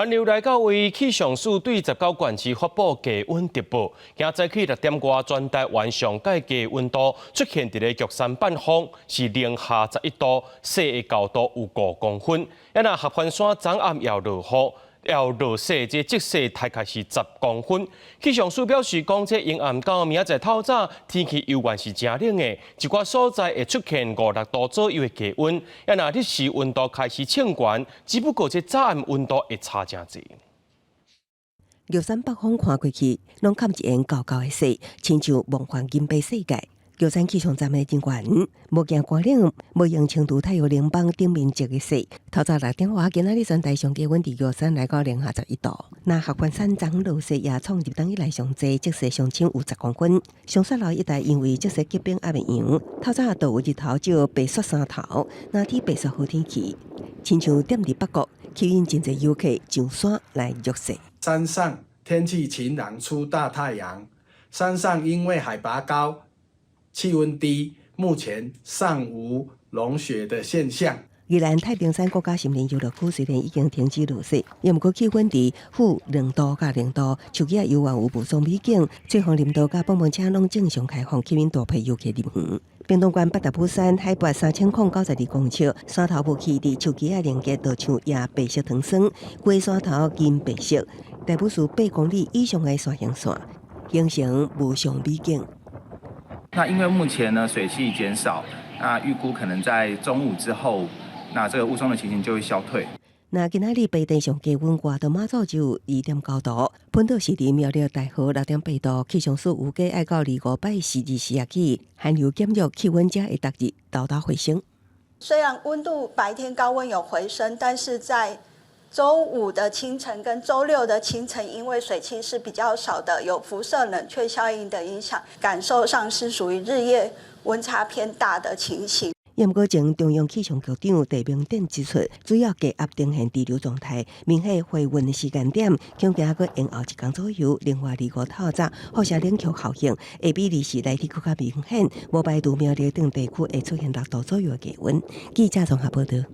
寒流來到位，氣象署對19縣市發布低溫特報。今早起6點外，全台灣上蓋低溫度出現佇咧玉山半峰是零下11度，雪的厚度有5公分。啊，若合歡山昨暗也落雨，也落雪，這積雪大概是10公分。氣象署表示講，這陰暗到明仔載透早，天氣猶原是誠冷的，一寡所在會出現五六度左右的低溫。啊，若日時溫度開始升懸，只不過這早暗溫度會差誠濟。玉山北峰看過去，攏蓋一層厚厚的雪，親像夢幻銀白世界。玉山氣象站的人員無驚寒冷，無用穿著太陽能板頂面積的雪。透早6點外，今仔日全台上低溫佇玉山來到零下11度。若合歡山昨落雪也創入冬以來上濟，積雪上深有10公分。上雪樓一帶因為積雪結冰猶未溶，透早就有日頭照白雪山頭，藍天白雪好天氣，親像踮佇北國，吸引真濟遊客上山來浴雪。山上天氣晴朗，出大太陽。山上因為海拔高，氣溫低，目前尚無融雪的現象。宜蘭太平山國家森林遊樂區雖然已經停止落雪，毋過氣溫佇-2度佮0度，樹仔猶原有霧凇美景，吹風林道佮蹦蹦車攏正常開放，吸引大批遊客入園。屏東縣八達嶺山海拔3092公尺，山頭霧氣佇樹枝仔凝結，就像壓白色糖霜，規山頭銀白色，大埔市8公里以上的山形線，形成無上美景。那因為目前呢水汽減少，那預估可能在中午之後，那這個霧凇的情形就會消退。那今仔日白天上低溫外島馬祖只有2.9度，本島是佇苗栗大和6.8度，氣象署預計愛到二五拜四二時仔起，寒流減弱，氣溫才會逐日沓沓回升。雖然溫度白天高溫有回升，但是在週五的清晨跟週六的清晨，因為水汽是比較少的，有輻射冷卻效應的影響，感受上是屬於日夜溫差偏大的情形。毋過，前中央氣象局長鄭明典指出，主要低壓呈現滯留狀態，明顯回穩的時間點，恐驚閣延後一工左右。另外，二五透早輻射冷卻效應會比24來得閣較明顯，無排除苗栗等地區會出現6度左右的低溫。記者綜合報道。